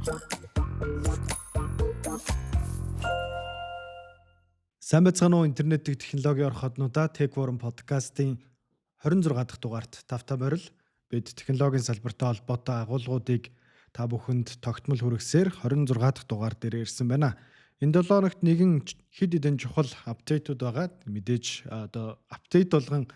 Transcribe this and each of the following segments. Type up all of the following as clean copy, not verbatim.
Сайн байцгаана уу, интернет технологийн орхотнуудаа. Tech Forum podcast-ийн 26 дахь дугаарт тавтай морил. Бид технологийн салбартай холбоотой агуулгуудыг та бүхэнд тогтмол хүргэсээр 26 дахь дугаар дээр ирсэн байна. Энэ 7 хоногт нэгэн хэд хэдэн чухал update ууд байгаа. Мэдээж одоо update болгон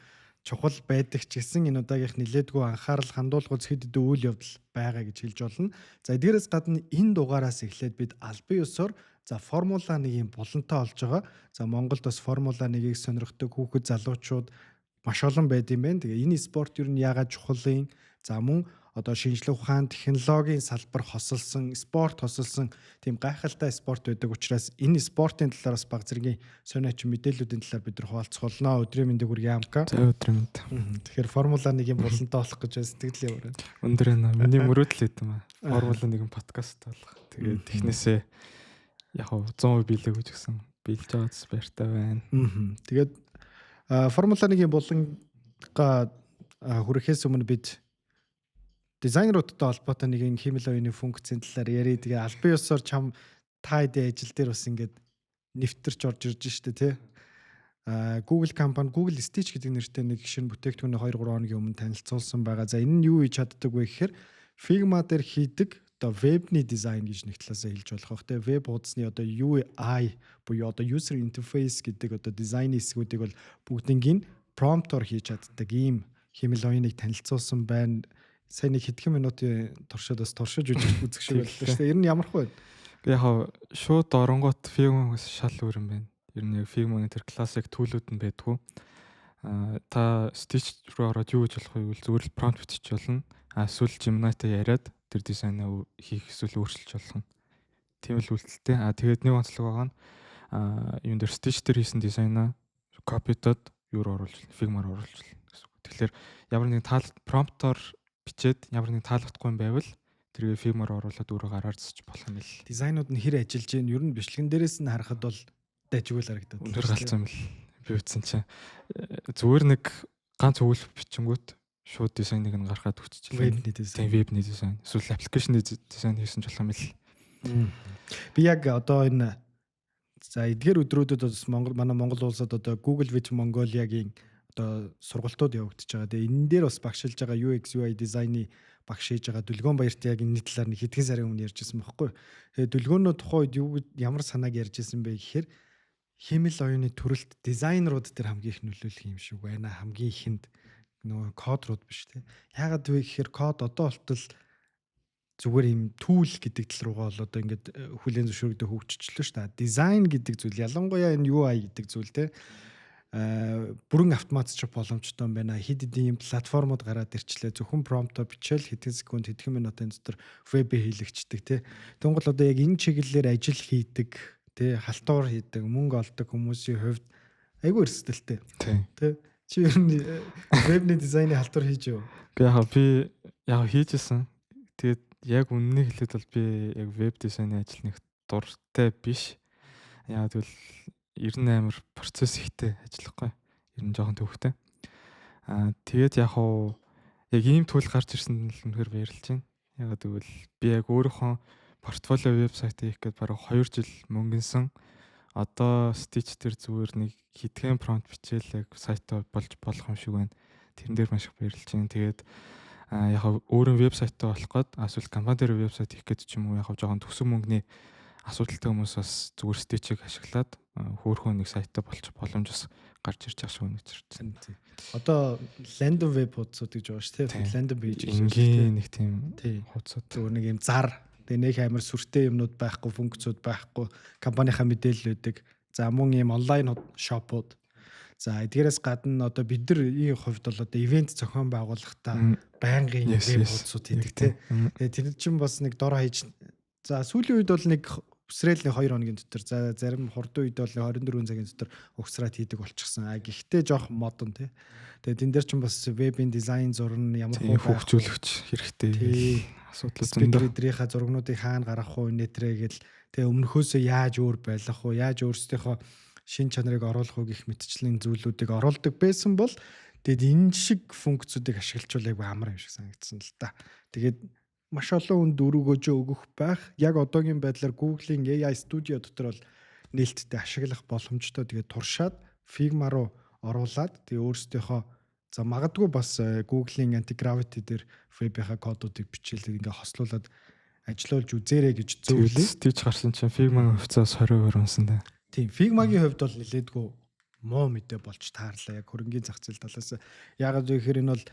чухал байдаг ч гэсэн энэ удаагийнх нэлээдгүй анхаарал хандуулах хэд хэдэн үйл явдал байгаа гэж хэлж болно. За, эдгээрээс гадна энэ дугаараас эхлээд бид албан ёсоор за Формула 1-ийн булантай болж байгаа. За, Монголд бас Формула 1-ийг сонирхдаг хүүхэд залуучууд маш олон байд юм байна. Тэгээ энэ спорт ер нь яагаад чухал юм? За, мөн одоо шинжлэх ухаан, технологийн салбар хосолсон, спорт хосолсон тийм гайхалтай спорт байдаг учраас энэ спортын талаар бас баг зэргийн сонио чи мэдээллүүдийн талаар бид нар хуваалцах болно. Өдрийн мэндийг хүргэе, Амка. За, өдрийн мэнд. Тэгэхээр Формула 1-ийн булантай болох гэж сэтгэл ямар байна? Өндөр байна. Миний мөрөөдөл байт юм аа. Формула 1 подкаст болох. Тэгээд технээсээ яг 100% биелээгүй ч гэсэн биелж байгаа зүс баяртай байна. Тэгээд Формула 1-ийн булангаа хүрэхээс өмнө бид дизайнеруудтай холбоотой нэг хиймэл оюуны функцийн талаар ярив. Тэгээ албан ёсоор чам та хэдийн ажил дээр бас ингээд нэвтэрч орж ирж штэ, тий. Google компани Google Stitch гэдэг нэртэй нэг шинэ бүтээгдэхүүнийг 2 3 хоногийн өмнө танилцуулсан байгаа. За, энэ нь юу хийж чаддаг вэ гэхээр Figma дээр хийдэг одоо вебний дизайн гэж нэг талаасаа хэлж болох бох те, веб хуудасны одоо UI буюу одоо user interface гэдэг одоо дизайны хэсгүүдийг бол бүгднийг prompt-оор хийж чаддаг ийм хиймэл оюуныг танилцуулсан байна. Сайн нэг хэдхэн минутын туршид бас туршиж үзэх шиг байлаа шүү дээ. Ер нь ямар хөө вэ? Яг шууд оронгууд Figma-гаас шал өөр юм байна. Ер нь яг Figma-ны тэр классик tool үүд нь байдгүй. Та Stitch руу ороод юу гэж болох вэ гэвэл зүгээр л prompt бичиж болно. А эсвэл Gemini-тай яриад тэр дизайнаа хийх эсвэл өөрчилж болно. Тийм л үйлдэлтэй. А тэгээд нэг онцлог байгаа нь юун дээр, Stitch дээр хийсэн дизайнаа copy дод юу руу оруулж, Figma руу оруулж гэсэн үг. Тэгэхээр ямар нэгэн таал prompt-оор бичээд ямар нэгэн таалагдахгүй юм байвал тэрийг Figma руу оруулаад өөрөө гараар засч болох юм л. Дизайнууд нь хэр ажиллаж гин, ер нь бичлэгэн дээрээс нь харахад бол дайжгүй л харагдаад. Үнээр галзуу юм л. Би үтсэн чинь зүгээр нэг ганц өгүүлбэр бичингүүт шууд дизайныг нь гаргаад өгччихлээ. Вебний дизайн. Тийм, вебний дизайн. Эсвэл application ы дизайн хийсэн ч болох юм л. Би яг одоо энэ за эдгээр өдрүүдэд бас Монгол, манай Монгол улсад одоо Google with Mongolia-гийн одоо сургалтууд явагдаж байгаа. Тэгээ энэ дээр бас багшилж байгаа, UX UI дизайны багш хийж байгаа Дүлгөөн Баярт яг энэ талаар нэг хэдхэн сарын өмнө ярьж ирсэн байхгүй. Тэгээ Дүлгөөнөө тухайн үед юу ямар санааг ярьж ирсэн бэ гэхээр хиймэл оюуны төрөлт дизайнерууд дээр хамгийн их нөлөөлөх юм шиг байна. Хамгийн ихэнд нөгөө код рууд биш, те. Яагаад вэ гэхээр код одоо болтол зүгээр юм tool гэдэг тал руугаа бол одоо ингээд хүлээн зөвшөөрөгдөө хөгжчихлөө шүү дээ. Дизайн гэдэг зүйл, ялангуяа энэ UI гэдэг зүйл, те, бүрэн автоматчих боломжтой юм байна. Хэд хэдэн юм платформуд гараад ирчлээ. Зөвхөн prompt оо бичээл хэдэн секунд, хэдхэн минутын дотор веб хийлэгчдэг, тий. Тэнгуул одоо яг энэ чиглэлээр ажил хийдэг, тий, халтуур хийдэг, мөнгө олдог хүмүүсийн хувьд айгүй эрсдэлтэй. Тий. Чи ер нь вебний дизайны халтур хийж юу? Би яг би яг хийжсэн. Тэгээд яг үнэнийг хэлэхэд бол би яг веб дизайны ажил нэг дуртай биш. Яг тэгвэл ер нь амар процесс ихтэй ажиллахгүй. Ер нь жоохон төвхтэй. Аа, тэгээд яг уу яг ийм tool гарч ирсэнд нь л үнэхээр баярлаж байна. Яг тэгвэл би яг өөрийнхөө портфолио вебсайт хийх гээд бараг 2 жил мөнгөнсөн. Одоо Stitch дээр зүгээр нэг хэдхэн prompt бичээл яг сайтаа болж болох юм шиг байна. Тэрэн дээр маш их баярлаж байна. Тэгээд яг өөрийн вебсайтаа болох гээд эсвэл компани дээр вебсайт хийх гээд ч юм уу, яг жоохон төсөв мөнгөний асуудалтай хүмүүс бас зүгээр Stitch-ийг ашиглаад хөөхөө нэг сайтаа болчих боломж бас гарч ирж байгаа шиг үнэ гэж байна. Одоо landing web хуудасууд гэж байгаа шүү дээ. Landing page гэж энгийн нэг тийм хуудасууд. Зүгээр нэг юм зар. Тэгээ нэг амар сүртэй юмнууд байхгүй, функцүүд байхгүй, компанийнхаа мэдээлэл өгдөг. За, мөн ийм онлайн shop ууд. За, эдгээрээс гадна одоо бид нар ийм хувьд бол одоо event зохион байгуулахдаа байнгын веб хуудасууд хийдэг, тий. Тэгээ тэр чинь бас нэг дор хаяж, за, сүүлийн үед бол нэг үсрээл нэг 2 хоногийн дотор, за, зарим хурдан үед бол 24 цагийн дотор угсраад хийдэг болчихсон. А гэхдээ жоох модон, тий. Тэгээд энэ дээр чинь бас вебийн дизайн зурна, ямар хуу хөгжүүлэгч хэрэгтэй. Асуудал зөндөө. Speaker-ийнхаа зургнуудыг хаана гаргах уу нэтрээ гэл тэгээ өмнөхөөсөө яаж өөр байлгах уу, яаж өөрсдийнхөө шин чанарыг оруулах уу гэх мэтчлийн зүйлүүдийг оруулдаг байсан бол тэгээд энэ шиг функцүүдийг ашиглачвал айгүй амар юм шиг санагдсан л та. Тэгээд Маш олон хүнд үр өгөөжөө өгөх байх. Яг одоогийн байдлаар Google-ийн AI Studio дотор бол нээлттэй ашиглах боломжтой. Тэгээд туршаад Figma руу оруулаад, тэгээ өөрсдийнхөө, за, магадгүй бас Google-ийн Antigravity дээр вебийнхаа кодуудыг бичээлээд, ингээ хослуулад ажиллуулж үзээрэй гэж зөвлөе. Тийч гарсан чинь Figma-гийн хувьцаас 20% унсан дээ. Тийм, Figma-гийн хувьд бол нэлээдгүй муу мэдээ болж таарлаа яг хөрөнгийн зах зээл талаас. Яагаад вэ гэхээр энэ бол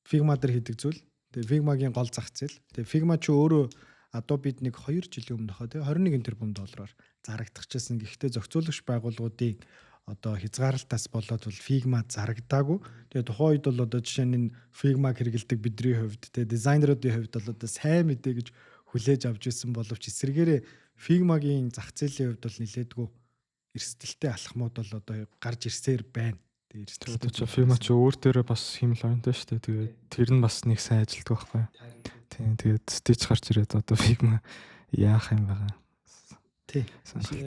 Figma дээр хийдэг зүйл. Тэгээ Figma-гийн гол зах зээл. Тэгээ Figma ч өөрөө Adobe-д нэг 2 жилийн өмнө хаа, тий, 21 тэрбум доллараар зарагдчихсан. Гэхдээ зохицуулагч байгууллагуудын одоо хязгаарлалтаас болоод бол Figma зарагдаагүй. Тэгээ тухайн үед бол одоо жишээ нь энэ Figma-г хэрэглэдэг бидний хувьд, тэгээ дизайнеруудын хувьд бол одоо сайн мэдээ гэж хүлээж авч ирсэн боловч эсрэгээрээ Figma-гийн зах зээлийн хувьд бол нэлээдгүй эрсдэлтэй алхмууд бол одоо гарч ирсээр байна. Тэгээ эрсдэлтэй чи Figma чи өөр дээрээ бас хиймэл оюунтай шүү дээ. Тэгээд тэр нь бас нэг сайн ажилтдаг байхгүй. Тийм, тэгээд Stitch гарч ирээд одоо Figma яах юм байгаа. Тий.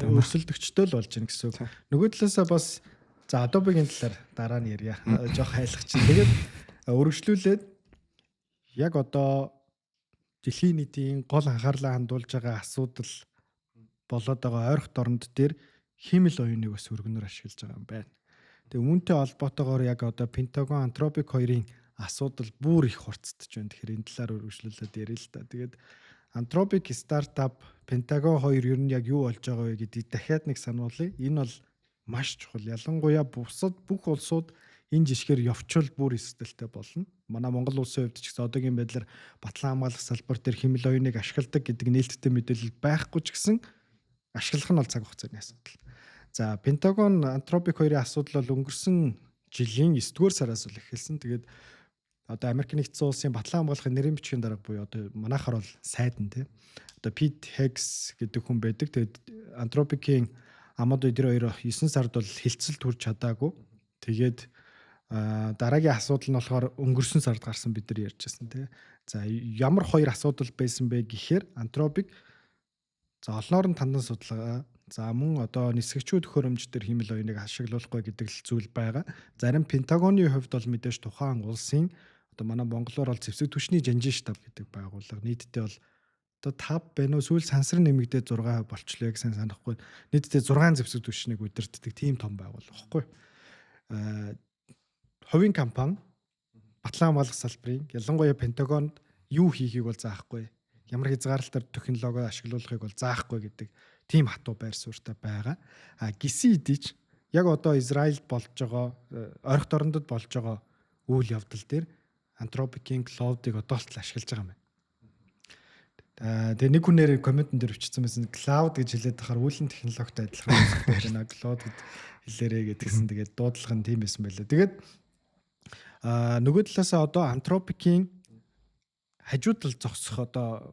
Өрсөлдөгчтэй л болж байна гэсэн үг. Нөгөө талаасаа бас, за, Adobe-гийн талаар дараа нь ярья. Жох хайлах чинь. Тэгээд өргөжлүүлээд яг одоо дэлхийн нийтийн гол анхаарлаа хандуулж байгаа асуудал болоод байгаа ойрхот оронд дээр хиймэл оюуныг бас өргөнөөр ашиглаж байгаа юм байна. Тэгээ үүнтэй холбоотойгоор яг одоо Pentagon, Anthropic хоёрын асуудал бүр их хурцдаж байна. Тэгэхээр энэ талаар өргөжлүүлээд ярья л та. Тэгээд Anthropic стартап, Pentagon 2 ер нь яг юу болж байгаа вэ гэдгийг дахиад нэг сануулъя. Энэ бол маш чухал. Ялангуяа бусад бүх улсууд энэ жишгээр явчвал бүр эрсдэлтэй болно. Манай Монгол улсын хувьд ч гэсэн одоогийн байдлаар батлан хамгаалах салбар дээр хиймэл оюуныг ашигладаг гэдэг нээлттэй мэдээлэл байхгүй ч гэсэн ашиглах нь бол цаг хугацааны асуудал. За, Pentagon, Anthropic хоёрын асуудал бол өнгөрсөн жилийн 9 дугаар сараас бол эхэлсэн. Тэгээд одоо Америк нэгдсэн улсын батлан хамгаалахын нэрийн бичгийн дарга буюу одоо манайхаар бол сайдан, тий. Одоо Pete Hegseth гэдэг хүн байдаг. Тэгээд Anthropic-ийн амууд эдгээр хоёр 9 сард бол хэлцэл төрж чадаагүй. Тэгээд дараагийн асуудал нь болохоор өнгөрсөн сард гарсан, бид нар ярьжсэн, тий. За, ямар хоёр асуудал байсан бэ гэхээр Anthropic, за, олноор нь тандан судалгаа, за, мөн одоо нисгэгчүү төхөөрөмж дээр хиймэл оюуныг ашиглуулахгүй гэдэг л зүйл байгаа. Зарим Пентагоны хувьд бол мэдээж тухайн улсын одоо манай монголоор бол зэвсэг түвшний жанжин штаб гэдэг байгууллага, нийтдээ бол одоо 5 байна уу, сүүл сансар нэмэгдээ 6 болчлоо, яг сайн санахгүй. Нийтдээ 6 зэвсэг түвшнийг удирддаг тийм том байгууллага байхгүй. Хувийн компани батлан хамгаалах салбарын, ялангуяа Пентагонд юу хийхийг бол заахгүй. Ямар хязгаарлалтаар технологи ашиглуулахыг бол заахгүй гэдэг тийм хатуу байр суурьтай байгаа. А гисэн хэдий ч яг одоо Израильд болж байгаа, ойрхот орондод болж байгаа үйл явдал дээр Anthropic-ийн Claude-ыг одоо л ашиглаж байгаа юм байна. Тэгээ нэг хүнээр comment-эн дээр өчсөн байсан. Cloud гэж хэлээд тахаар үүлэн технологитой адилхан байна. Claude гэд хэлээрээ гэдгсэн. Тэгээд дуудлага нь тийм байсан байлаа. Тэгээд нөгөө талаасаа одоо Anthropic-ийн хажуу тал зогсох одоо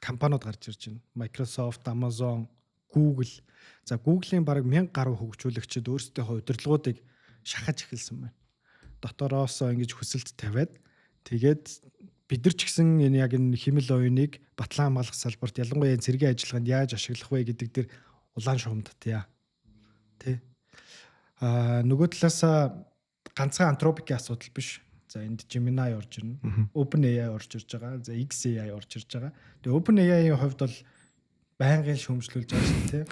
компаниуд гарч ирж байна. Microsoft, Amazon, Google. За, Google-ийн бараг 1000 гаруй хөгжүүлэгчид өөрсдийнхөө удирдлагуудыг шахаж эхэлсэн байна. Дотороос ингэж хүсэлт тавиад, тэгээд бид нар ч гэсэн энэ яг энэ хиймэл оюуныг батлан хамгаалах салбарт, ялангуяа цэргийн ажиллагаанд яаж ашиглах вэ гэдэг дээр улаан шугам татъя. Тэ. Нөгөө талаасаа ганцхан Anthropic-ийн асуудал биш. За, энд Gemini орж ирнэ. OpenAI орж ирж байгаа. За, XAI орж ирж байгаа. Тэгээ OpenAI-ийн хувьд бол байнгын шүүмжлүүлж байгаа шүү дээ.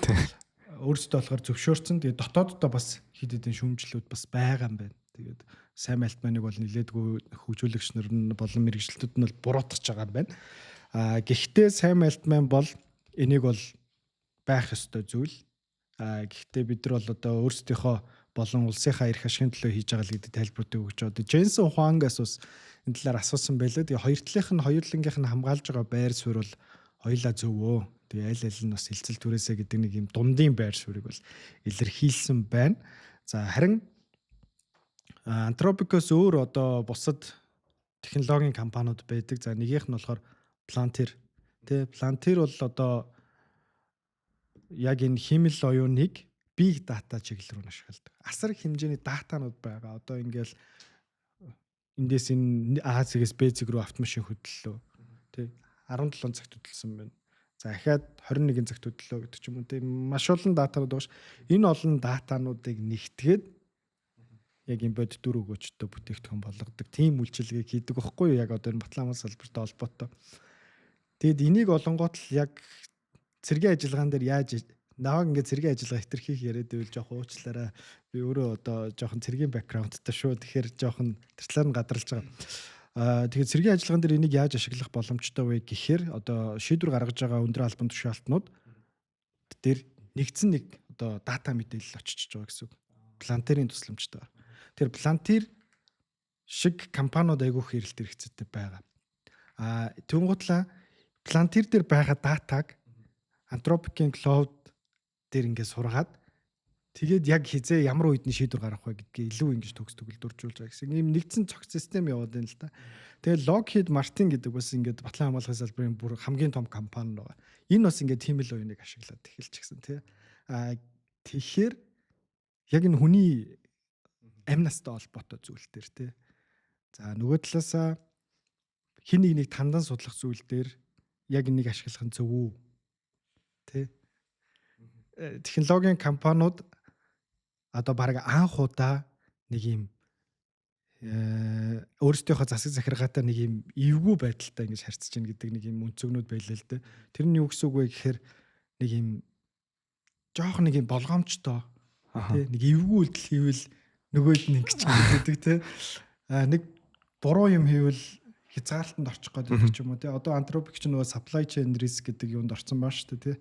Өөрсдөө болохоор зөвшөөрсөн. Тэгээ дотооддоо бас хэд хэдэн шүүмжлүүд бас байгаа юм байна. Тэгээд Сэм Альтманыг бол нилээдгүй хөгжүүлэгч нар нь болон мэргэжилтүүд нь бол буруутгах байгаа юм байна. Гэхдээ Сэм Альтман бол энийг бол байх ёстой зүйл. Гэхдээ бид нар бол одоо өөрсдийнхөө болон улсынхаа эрх ашигын төлөө хийж байгаа л гэдэг тайлбарыг өгч байгаа. Jensen Huang-аас бас энэ талаар асуусан байлаа. Тэгээ хоёр талынх нь, хоёулангийнх нь хамгаалж байгаа байр суурь бол хоёулаа зөв. Тэгээ аль аль нь бас хэлцэл түрээсэ гэдэг нэг юм дундын байр суурийг бол илэрхийлсэн байна. За, харин Anthropic-оос өөр одоо бусад технологийн компаниуд байдаг. За, нэгийнх нь болохоор Palantir. Тэ, Palantir бол одоо яг энэ хиймэл оюуныг big data чиглэл рүү ашигладаг. Асар их хэмжээний датанууд байгаа. Одоо ингээл эндээс энэ А цэгээс Б цэг рүү автомашин хөдлөлөө. Тэ, 17 цагт хөдөлсөн байна. За, дахиад 21 цагт хөдлөлөө гэдэг ч юм уу. Тэ, маш олон датанууд байгаа ш. Энэ олон датануудыг нэгтгээд Яг юм бодит дүр өгөөчтэй бүтээгдэхүүн болгодог тийм үйлчилгээг хийдэг байхгүй юу? Яг одоо энэ батлан хамгаалах салбартай холбоотой. Тэгэд энийг олонгоот л яг цэргийн ажиллагаан дээр яаж наваг ингээд цэргийн ажиллагаа хэтэрхийх яриад байвал жоох уучлаарай. Би өөрөө одоо жоохон цэргийн background тай шүү. Тэгэхээр жоохон тэр талаар нь гадарлаж байгаа. Тэгээд цэргийн ажиллагаан дээр энийг яаж ашиглах боломжтой вэ гэхээр одоо шийдвэр гаргаж байгаа өндөр албан тушаалтнууд дээр нэгдсэн нэг одоо дата мэдээлэл очиж байгаа гэсэн үг. Palantir-ийн тусламжтайгаар. Тэр Palantir шиг компаниуд айгүйх эрэлт хэрэгцээтэй байгаа. Тэнгуутлаа Palantir дээр байгаа датаг Anthropic-ийн Claude дээр ингээд сургаад, тэгээд яг хизээ ямар үед нь шийдвэр гаргах вэ гэдгийг илүү ингэж төгс төгөлдөржүүлж байгаа гэсэн. Ийм нэгдсэн цогц систем яваад байна л да. Тэгээд Lockheed Martin гэдэг бас ингээд батлан хамгаалахын салбарын бүр хамгийн том компани байгаа. Энэ бас ингээд хиймэл оюуныг ашиглаад эхэлчихсэн, тий. Тэгэхээр яг энэ хүний амь настай холбоотой зүйл дээр, тий. За, нөгөө талаасаа хин нэг нэг тандан судлах зүйл дээр яг энийг ашиглах нь зөв үү? Тэ. Технологийн компаниуд одоо баг анх удаа нэг юм өөрсдийнхөө засаг захиргаатай нэг юм эвгүй байдалтай ингэж харьцаж байна гэдэг нэг юм өнцөгнүүд байлаа л дээ. Тэр нь юу гэсэн үг вэ гэхээр нэг юм жоох нэг юм болгоомжтой, тий, нэг эвгүй үйлдэл хийвэл нөгөөд нь ингэж гэдэг, тий. Нэг буруу юм хийвэл хязгаарлалтанд орчих гээд байдаг ч юм уу, тий. Одоо Anthropic ч нөгөө supply chain risk гэдэг юунд орсон баа шүү дээ, тий.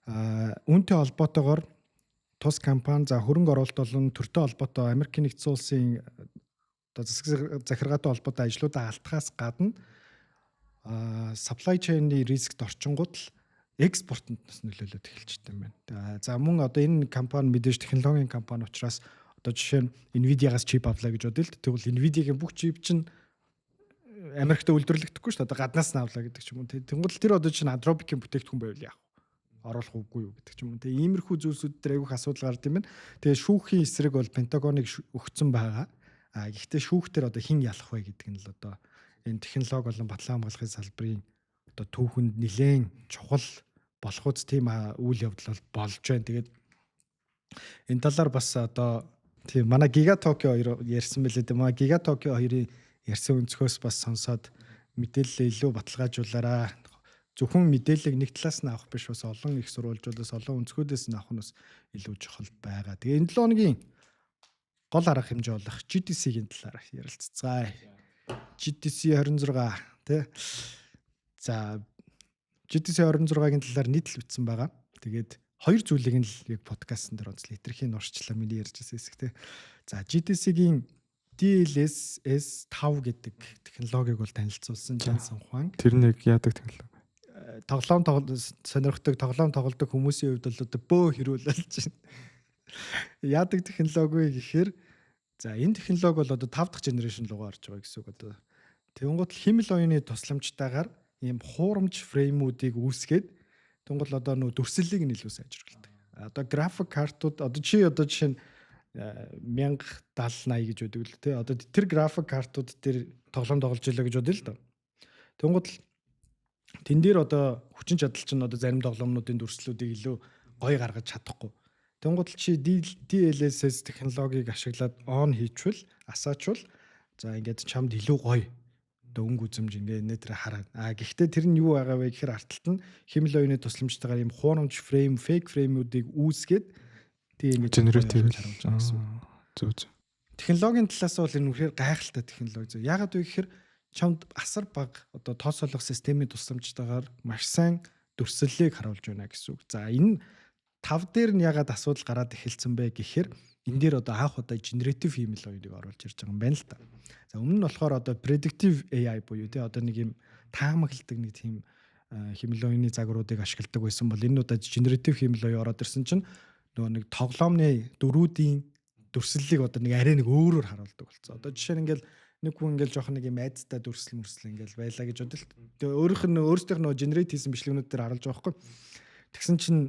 Үүнтэй холбоотойгоор тус компани, за, хөрөнгө оруулалт болон төртэй холбоотой Америкийн нэгдсэн улсын одоо засаг захиргаатай холбоотой ажлуудаа алдахаас гадна supply chain-ы рискт орчингууд л экспортод бас нөлөөлөд эхэлчихсэн юм байна. За, мөн одоо энэ компани мэдээж технологийн компани учраас одоо жишээ нь Nvidia-гаас чип авлаа гэж бодъё л. Тэгвэл Nvidia-гийн бүх чип чинь Америкт үйлдвэрлэгдэхгүй шүү дээ. Одоо гаднаас нь авлаа гэдэг ч юм уу. Тэнгүүл тэр одоо чинь Anthropic-ийн бүтээгдэхүүн байвал яах вэ? Оруулах үгүй юу гэдэг ч юм уу. Тэгээ иймэрхүү зүйлсүүд дээр айгүйх асуудал гард юм байна. Тэгээ шүүхийн эсрэг бол Пентагоныг өгцөн байгаа. Гэхдээ шүүх дээр одоо хэн ялах вэ гэдэг нь л одоо энэ технологи болон батлан хамгаалахын салбарын одоо түүхэнд нэлээд чухал болох үз тийм үйл явдал бол болж байна. Тэгээд энэ талаар бас одоо тийм манай Giga Tokyo хоёр ярьсан байлээ дээ. Манай Giga Tokyo хоёрын ярьсан өнцгөөс бас сонсоод мэдээлэлээ илүү баталгаажуулаарай. Зөвхөн мэдээллийг нэг талаас нь авах биш, бас олон их сурвалжуудаас, олон өнцгүүдээс нь авах нь бас илүү чухал байгаа. Тэгээ энэ 7 хоногийн гол арга хэмжээ болох GTC-ийн талаар ярилццгаая. GTC 26, тий. За, GTC 26-гийн талаар нийтлэл бичсэн байгаа. Тэгээд хоёр зүйлийг нь л яг подкастн дээр онцлоо. Хэтэрхий нуршчлаа миний ярьж байсан хэсэг, тий. За, GTC-гийн DLSS 5 гэдэг технологиг бол танилцуулсан Jensen Huang. Тэр нэг яадаг технологи? Тоглоом сонирхдаг, тоглоом тоглодог хүмүүсийн хувьд бол одоо бөө хэрүүлэлж байна. Яадаг технологи вэ гэхээр, за, энэ технологи бол одоо 5 дахь generation руугаа орж байгаа гэсэн үг одоо. Тэнгуут хиймэл оюуны тусламжтайгаар ийм хуурамч frame үүдийг үүсгээд, тэнгуут одоо нөө дүрслэлийг нь илүү сайжруулдаг. Одоо график картууд, одоо чи одоо жишээ нь 1070 80 гэж байдаг л тий. Одоо тэр график картууд дээр тоглоом тоглож илаа гэж бодъё л доо. Тэнгуут л тэн дээр одоо хүчин чадал чинь одоо зарим тоглоомнуудын дүрслэлүүдийг илүү гоё гаргаж чадахгүй. Тэнгуут л чи DLSS технологиг ашиглаад on хийчвэл, асаачвал, за, ингээд чамд илүү гоё одоо өнгө үзэмж ингээ нэтэр хараа. Гэхдээ тэр нь юу байгаа вэ гэхээр ард талд нь хиймэл оюуны тусламжтайгаар ийм хуурамч frame, fake frame үүдийг үүсгээд, тийм ингээд generative харуулж байгаа гэсэн. Зөв зөв. Технологийн талаас бол энэ үнэхээр гайхалтай технологи. Яагаад вэ гэхээр чамд асар бага одоо тооцоолох системийн тусламжтайгаар маш сайн дүрслэлийг харуулж байна гэсэн үг. За, энэ тав дээр нь ягаад асуудал гараад эхэлсэн бэ гэхээр энэ дээр одоо анх удаа generative хиймэл оюуныг оруулж ирж байгаа юм байна л та. За, өмнө нь болохоор одоо predictive AI буюу, тий, одоо нэг юм таамагладаг нэг тийм хиймэл оюуны загваруудыг ашигладаг байсан бол энэ удаа generative хиймэл оюун ороод ирсэн чинь нөгөө нэг тоглоомны дүрүүдийн дүрслэлийг одоо нэг арай нэг өөрөөр харуулдаг болсон. Одоо жишээ нь ингээл нэг хүн ингээл жоохон нэг юм айцтай дүрслэл мөрслөл ингээл байлаа гэж бодъё л. Тэгээ өөрийнх нь өөрсдийнх нь нөгөө generate хийсэн бичлэгнүүд дээр харуулж байгаа байхгүй. Тэгсэн чинь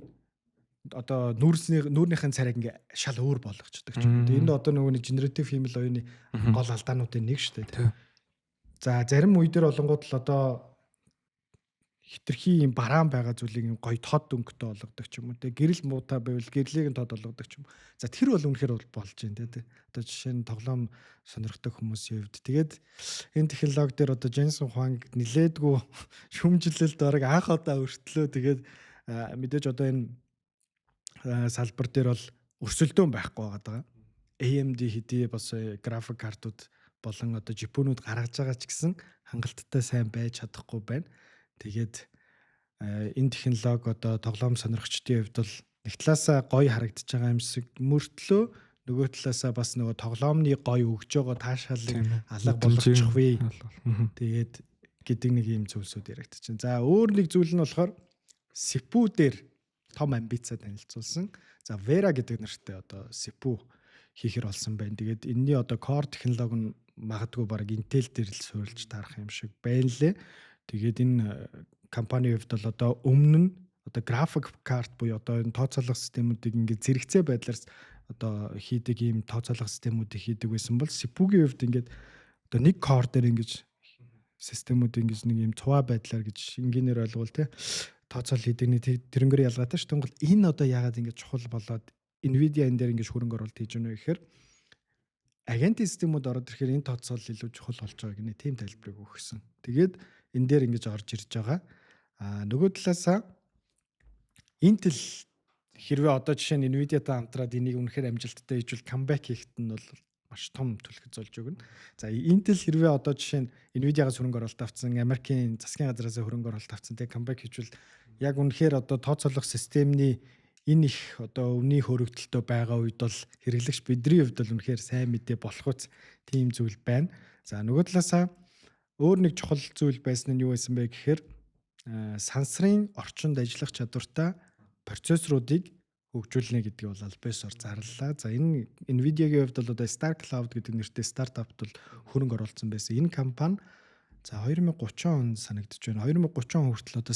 одоо нүүрсний нүүрнийхэн царайг ингээ шал өөр болгочдөг ч юм. Тэгээ энэ одоо нөгөө нэг generative хиймэл оюуны гол алдаануудын нэг шүү дээ. За, зарим үе дээр болонгууд л одоо Хитрхи юм бараан байгаа зүйлийг юм гоё тод өнгөтэй болгодог ч юм уу те, гэрэл муутай байвал гэрлийг нь тод болгодог ч юм. За, тэр бол үнэхээр бол болж байна те. Одоо жишээ нь тоглоом сонирхдаг хүмүүсийн хувьд. Тэгээд энэ технологи дээр одоо Jensen Huang нилээдгүй шүмжлэлд бараг анх удаа өртлөө. Тэгээд мэдээж одоо энэ салбар дээр бол өрсөлдөөн байхгүй байгаа даа. AMD хэдий бас график картууд болон одоо GPU-нууд гаргаж байгаа ч гэсэн хангалттай сайн байж чадахгүй байна. Тэгээд энэ технологи одоо тоглоом сонирхчдын хувьд бол нэг талаасаа гоё харагдаж байгаа юм шиг мөртлөө, нөгөө талаасаа бас нөгөө тоглоомны гоё өгж байгаа таашаалыг алга болгочих вэ. Тэгээд гэдэг нэг юм зүйлсүүд яригдчихэв. За, өөр нэг зүйл нь болохоор CPU дээр том амбицаа танилцуулсан. За, Vera гэдэг нэртэй одоо CPU хийхэр болсон байна. Тэгээд энэний одоо core технологи нь магадгүй баг Intel дээр л суурилж таарах юм шиг байна лээ. Тэгээд энэ компани хувьд бол одоо өмнө нь одоо график карт буюу одоо энэ тооцоолох системүүдийг ингээд зэрэгцээ байдлаар одоо хийдэг ийм тооцоолох системүүдийг хийдэг байсан бол CPU-гийн хувьд ингээд одоо нэг core дээр ингэж системүүд ингэж нэг ийм цуваа байдлаар гэж энгийнээр ойлгуул те, тооцоол хийдэг нэг тэрнгээр ялгаатай ш. Тэнгүүл энэ одоо яагаад ингэж чухал болоод Nvidia энэ дээр ингэж хөрөнгө оруулалт хийж байна вэ гэхээр агентын системүүд ороод ирэхээр энэ тооцоол илүү чухал болж байгаа гэнэ, тийм тайлбарыг өгсөн. Тэгээд энэ дээр ингэж орж ирж байгаа. А нөгөө талаасаа Intel хэрвээ одоо жишээ нь Nvidia-тай хамтраад энийг үнэхээр амжилттай хийжвэл comeback хийхэд нь бол маш том түлхэц болж өгнө. За, Intel хэрвээ одоо жишээ нь Nvidia-гаас хөрөнгө оруулалт авсан, Америкийн засгийн газраас хөрөнгө оруулалт авсан, тэгээ comeback хийжвэл яг үнэхээр одоо тооцоолох системний энэ их одоо өвний хөрөгдөлтөй байгаа үед бол хэрэглэгч бидний хувьд бол үнэхээр сайн мэдээ болох үз, тийм зүйл байна. За, нөгөө талаасаа өөр нэг чухал зүйл байсан нь юу байсан бэ гэхээр сансрын орчинд ажиллах чадвартай процессоруудыг хөгжүүлнэ гэдгийг бол аль биесээр зарлалаа. За, энэ Nvidia-гийн хувьд бол одоо Star Cloud гэдэг нэртэй стартапт бол хөрөнгө оруулсан байсан. Энэ компани за 2030 он санагдаж байна. 2030 он хүртэл одоо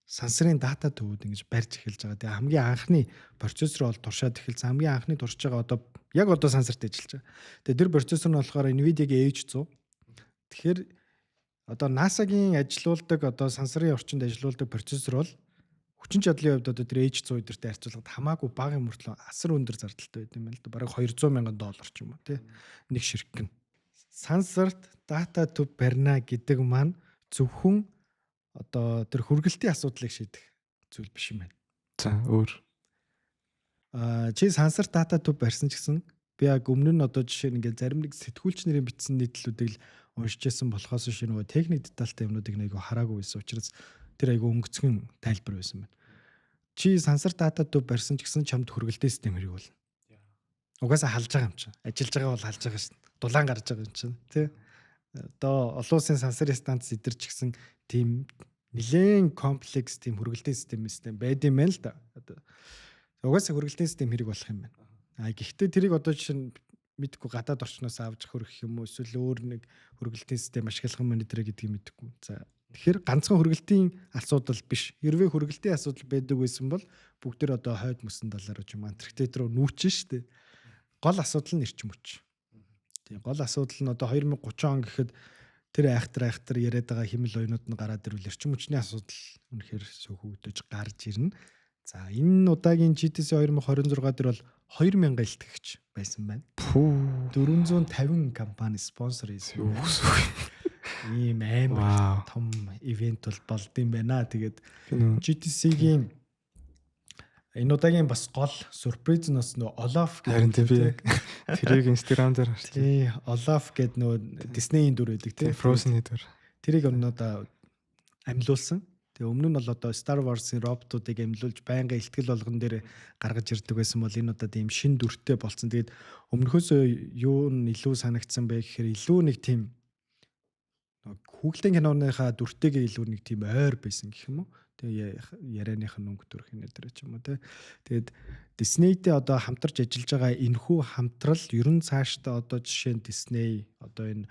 сансрын дата төвүүд ингэж барьж эхэлж байгаа. Тэгээ хамгийн анхны процессор бол туршаад эхэлсэн. Хамгийн анхны туршиж байгаа одоо яг одоо сансарт ажиллаж байгаа. Тэгээ тэр процессор нь болохоор Nvidia-гийн H100. Тэгэхээр одоо NASA-гийн ажилуулдаг, одоо сансрын орчинд ажилуулдаг процессор бол хүчин чадлын хувьд одоо тэр H100 эдэртэй харьцуулахад хамаагүй бага юм мөртлөө асар өндөр зардалтай байд юм байна л да. Бараг 200 мянган доллар ч юм уу тий. Нэг ширхэг нь. Сансарт дата төв барина гэдэг маань зөвхөн одоо тэр хүргэлтийн асуудлыг шийдэх зүйл биш юм байна. За, өөр. Аа, чи сансар дата төв барьсан ч гэсэн би яг өмнө нь одоо жишээ нь ингээд зарим нэг сэтгүүлч нарын бичсэн нийтлүүдийг л уншиж байсан болохоос биш, нөгөө техник детальтай юмнуудыг нэг хараагүй байсан учраас тэр айгүй өнгөцгөн тайлбар байсан байна. Чи сансар дата төв барьсан ч гэсэн чамд хүргэлтийн систем хэрэг болно. Угаасаа халж байгаа юм чинь. Ажиллаж байгаа бол халж байгаа шин. Дулаан гарч байгаа юм чинь, тий. Одоо олон улсын сансар станц эдэр ч гэсэн тийм нэлээд комплекс тийм хүргэлтийн систем байд юм байна л да. Одоо угаасаа хүргэлтийн систем хэрэг болох юм байна. А гэхдээ тэрийг одоо жишээ нь мэдгүй гадаад орчноос авч хөргөх юм уу, эсвэл өөр нэг хүргэлтийн систем ашиглах юм энэ гэдгийг мэдэхгүй. За, тэгэхээр ганцхан хүргэлтийн асуудал биш. Хэрвээ хүргэлтийн асуудал байдаг байсан бол бүгд тэр одоо хойд мөсөн талаар ч юм Антарктид руу нүүчин штэ. Гол асуудал нь эрчим хүч. Тийм, гол асуудал нь одоо 2030 он гэхэд тэр айхтар айхтар яриад байгаа химэл оюунууд нь гараад ирвэл эрчим хүчний асуудал үнэхээр сөхөгдөж гарч ирнэ. За, энэ удаагийн GTC 2026 дээр бол 2000 илтгэгч байсан байна. Пүү. 450 компани спонсор хийсэн. Юу гэсэн үг юм? Ийм амар том event бол болд юм байна. Тэгээд GTC-гийн энэ удаагийн бас гол сюрприз нь бас нөгөө Olaf. Харин тийм, би яг тэрийг Instagram дээр харсан. Тий, Olaf гэдэг нөгөө Disney-ийн дүр байдаг тий. Frozen-ийн дүр. Тэрийг өнөөдөр амьлуулсан. Тэгээ өмнө нь бол одоо Star Wars-ын роботуудыг амьлуулж байнгын илтгэл болгон дээр гаргаж ирдэг байсан бол энэ удаад ийм шин дүртэй болцсон. Тэгээд өмнөхөөсөө юу нь илүү санагдсан бэ гэхээр илүү нэг тийм хүүхэлдэйн киноныхаа дүртэйгээ илүү нэг тийм ойр байсан гэх юм уу. Тэгээ ярианых нь өнгө төрх нэ тэр ч юм уу те. Тэгээд Disney-тэй одоо хамтарч ажиллаж байгаа энэхүү хамтрал ер нь цаашдаа одоо жишээ нь Disney одоо энэ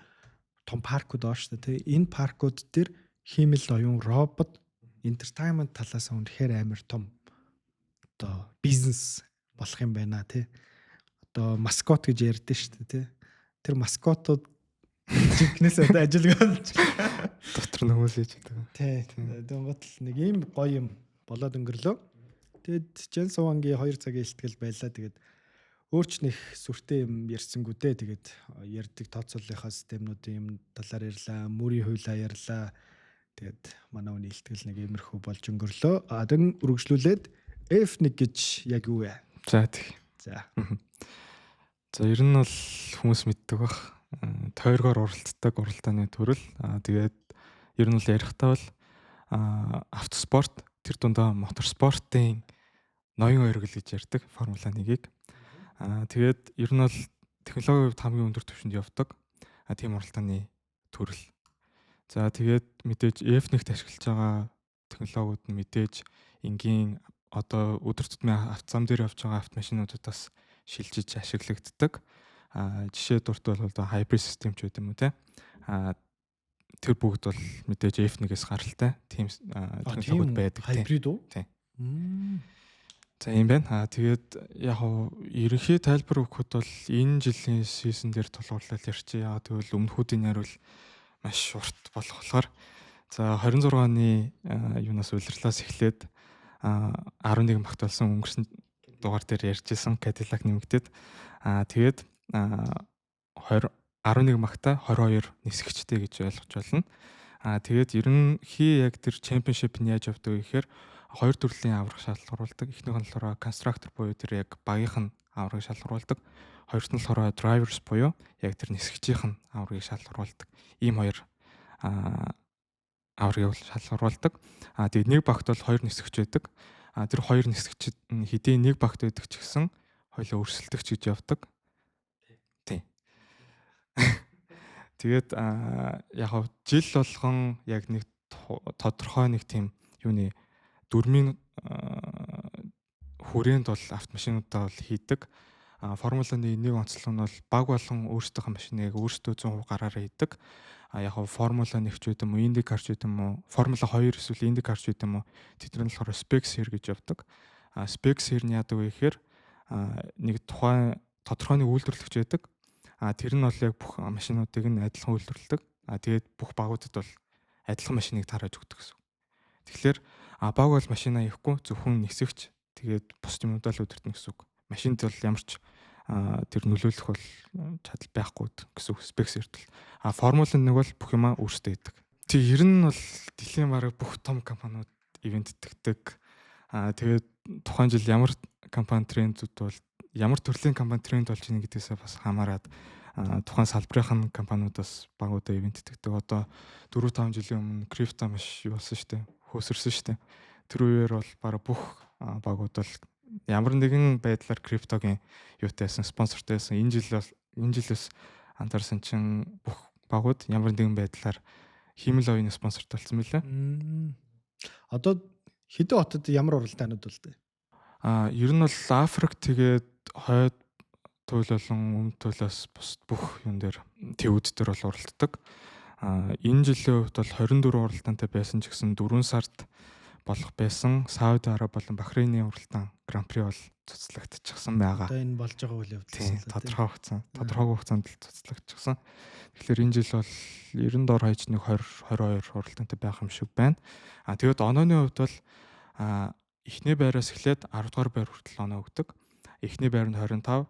том паркууд байгаа шүү дээ те. Энэ паркууд дээр хиймэл оюун, робот, entertainment талаас үнэхээр амар том одоо бизнес болох юм байна те. Одоо маскот гэж ярьдэн шүү дээ те. Тэр маскотууд Жинкнээс одоо ажилгүй болж. Дотор нь хүмүүс хийж байдаг. Тий. Тэнгуут л нэг ийм гоё юм болоод өнгөрлөө. Тэгэд Jensen Huang-ийн 2 цагийн илтгэл байлаа. Тэгээд өөрч нэх сүртэй юм ярьсангүй дээ. Тэгээд ярьдаг тооцооллынхаа системнүүдийн юм талаар ярьлаа, мөрийн хуулиа ярьлаа. Тэгээд манай хүний илтгэл нэг иймэрхүү болж өнгөрлөө. А дэн үргэлжлүүлээд F1 гэж яг юу вэ? За тэг. За. За ер нь бол хүмүүс мэддэг бах. Тойргоор уралддаг уралдааны төрөл. Аа тэгээд ер нь бол ярихдаа бол автоспорт, тэр дундаа моторспортын ноён ойргол гэж ярьдаг Формула 1-ийг. Аа тэгээд ер нь бол технологийн хувьд хамгийн өндөр түвшинд явдаг. Аа тийм уралдааны төрөл. За тэгээд мэдээж F1-т ашиглаж байгаа технологиуд нь мэдээж энгийн одоо өдөр тутмын авто зам дээр явж байгаа автомашинуудад бас шилжиж ашиглагддаг. А жишээ дурт бол одоо hybrid систем ч байд юм уу те. А тэр бүгд бол мэдээж F1-ээс гаралтай тийм технологиуд байдаг. Hybrid үү? Тийм. За ийм байна. Аа тэгээд яг хав ерөнхий тайлбар өгөхөд бол энэ жилийн season дээр тулгуурлал ярьчих. Яг тэгвэл өмнөхүүдийн яриул маш урт болох болохоор за 26 оны юунаас улирлаас эхлээд 11 багт болсон өнгөрсөн дугаар дээр ярьжсэн Cadillac нэмэгдээд тэгээд 20 11 багта 22 нисгчтэй гэж ойлгож байна. Тэгээд ерөнхий яг тэр championship нь яаж явдаг вэ гэхээр хоёр төрлийн авраг шалгаруулдаг. Эхнийх нь болохоор constructor буюу тэр яг багийнх нь аврагыг шалгаруулдаг. Хоёрт нь болохоор drivers буюу яг тэр нисгчийнх нь аврагыг шалгаруулдаг. Ийм хоёр аврагыг шалгаруулдаг. Тэгээд нэг багт бол хоёр нисгч байдаг. Тэр хоёр нисгч хэдий нэг багт байдаг ч гэсэн хоёулаа өрсөлдөгч гэж явдаг. Тийм. Тэгээд яг хав жил болгон яг нэг тодорхой нэг тийм юуны дөрмийн хүрээнд бол автомашинуудаа бол хийдэг. Формула 1 нэг онцлог нь бол баг болон өөрсдийнхөө машиныг өөрсдөө 100% гараараа хийдэг. А яг хав Формула 1 ч байд юм уу, IndyCar ч байд юм уу, Формула 2 эсвэл IndyCar ч байд юм уу, тэд нар нь болохоор Spec Series гэж явдаг. Spec Series нь яадаг вэ гэхээр нэг тухайн тодорхой нэг үйлдвэрлэгч байдаг. Тэр нь бол яг бүх машинуудыг нь адилхан үйлдвэрлэдэг. Тэгээд бүх багуудад бол адилхан машиныг тарааж өгдөг гэсэн. Тэгэхээр баг бол машина хийхгүй зөвхөн нисгч тэгээд бусд юмудаа л удирдна гэсэн үг. Машинд бол ямар ч тэр нөлөөлөх бол чадал байхгүй гэсэн үг spec series. А Формула 1 бол бүх юмаа өөрсдөө хийдэг. Тэг ер нь бол дэлхийн бараг бүх том компаниуд event тэгдэг. Тэгээд тухайн жил ямар компани трендүүд бол ямар төрлийн компани тренд болж ийн гэдгээсээ бас хамаарат тухайн салбарын компаниудаас багуудаа event тэгдэг. Одоо 4 5 жилийн өмнө крипто маш юу болсон шүү дээ. Хөөсөрсөн шүү дээ. Тэр үеэр бол бараг бүх багууд бол ямар нэгэн байдлаар криптогийн юутай байсан, спонсортой байсан. Энэ жил бол энэ жилээс анзаарсан чинь бүх багууд ямар нэгэн байдлаар хиймэл оюуны спонсортой болсон мөлий. Одоо хэдэн хотод ямар уралдаанууд болдог? Ер нь бол Африк тэгээд хойд туйл болон өмнөд туйлаас бусд бүх юм дээр тэвүүд дээр бол уралддаг. Энэ жилийн хувьд бол 24 уралдаантай байсан ч гэсэн 4 сард болох байсан Сауди Араби болон Бахрейны уралдаан Гран При бол цуцлагдчихсан байгаа. Одоо энэ болж байгаа үйл явдал тодорхой хугацаа, тодорхойгүй хугацаанд л цуцлагдчихсан. Тэгэхээр энэ жил бол 90 дор хаяж нэг 20 22 уралдаантай байх юм шиг байна. Тэгээд онооны хувьд бол эхний байраас эхлээд 10 дугаар байр хүртэл оноо өгдөг. Эхний байр нь 25,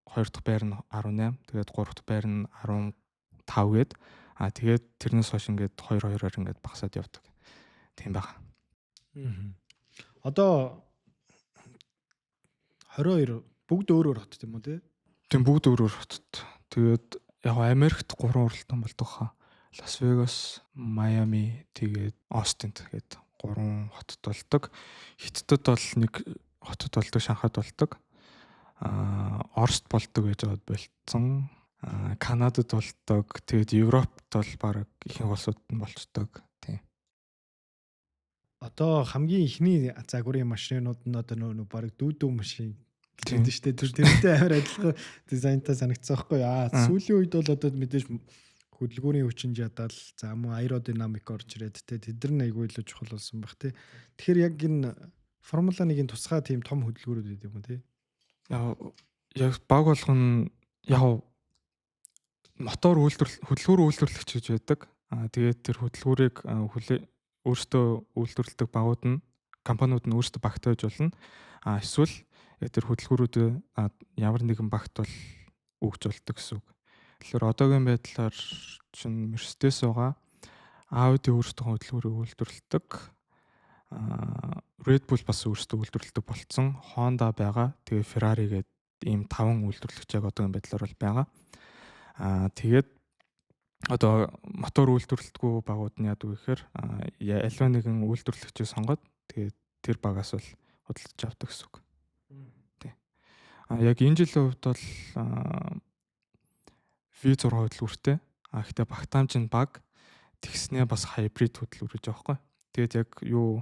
хоёр дахь байр нь 18, тэгээд гурав дахь байр нь 15 гээд тэгээд тэрнээс хойш ингээд 2 2-оор ингээд багасаад явдаг. Тийм байгаа. Одоо 22 бүгд өөр өөр хотод юм уу те? Тийм бүгд өөр өөр хотод. Тэгээд яг Америкт 3 уралдаан болдог хаа. Лас Вегас, Майами, тэгээд Остин тэгээд 3 хотод болдог. Хятадд бол нэг хотод болдог, Шанхайд болдог. Оросд болдог гэж байгаад болцсон. Канадад болдог. Тэгээд Европт бол баг ихэнх улсууд нь болцдог. Тийм. Одоо хамгийн ихний загварын машинууд нь одоо нөө баг дүү машин гэдэг шүү дээ. Тэр тэрнтэй амар адилхан дизайнтай санагдсан байхгүй юу? Сүүлийн үед бол одоо мэдээж хөдөлгүүрийн хүчин чадал за мөн аэродинамик орж ирээд те тэд нар айгүй илүү чухал болсон баг те. Тэгэхээр яг энэ Формула 1-ийн тусгай тийм том хөдөлгүүрүүд байд юм уу те? Яг баг болгон яг Мотор үйлдвэрлэл, хөдөлгүүр үйлдвэрлэгч гэж байдаг. Тэгээд тэр хөдөлгүүрийг хүлээ өөрсдөө үйлдвэрлэдэг багууд нь, компаниуд нь өөрсдөө багт байж болно. Эсвэл яг тэр хөдөлгүүрүүдээ ямар нэгэн багт бол өгч болдог гэсэн үг. Тэгэхээр одоогийн байдлаар чинь Mercedes байгаа. Audi өөрсдөө хөдөлгүүрийг үйлдвэрлэдэг. Red Bull бас өөрсдөө үйлдвэрлэдэг болцсон. Honda байгаа. Тэгээ Ferrari гэдэг ийм 5 үйлдвэрлэгч яг одоогийн байдлаар бол байгаа. Тэгээд одоо мотор үйлдвэрлэдэггүй багууд нь яадаг вэ гэхээр аливаа нэгэн үйлдвэрлэгчийг сонгоод тэгээд тэр багаас бол худалдаж авдаг гэсэн үг. Тий. Яг энэ жилийн хувьд бол V6 хөдөлгүүртэй. Гэхдээ багтаамж нь баг, тэгснээ бас hybrid хөдөлгүүр гэж байгаа байхгүй. Тэгээд яг юу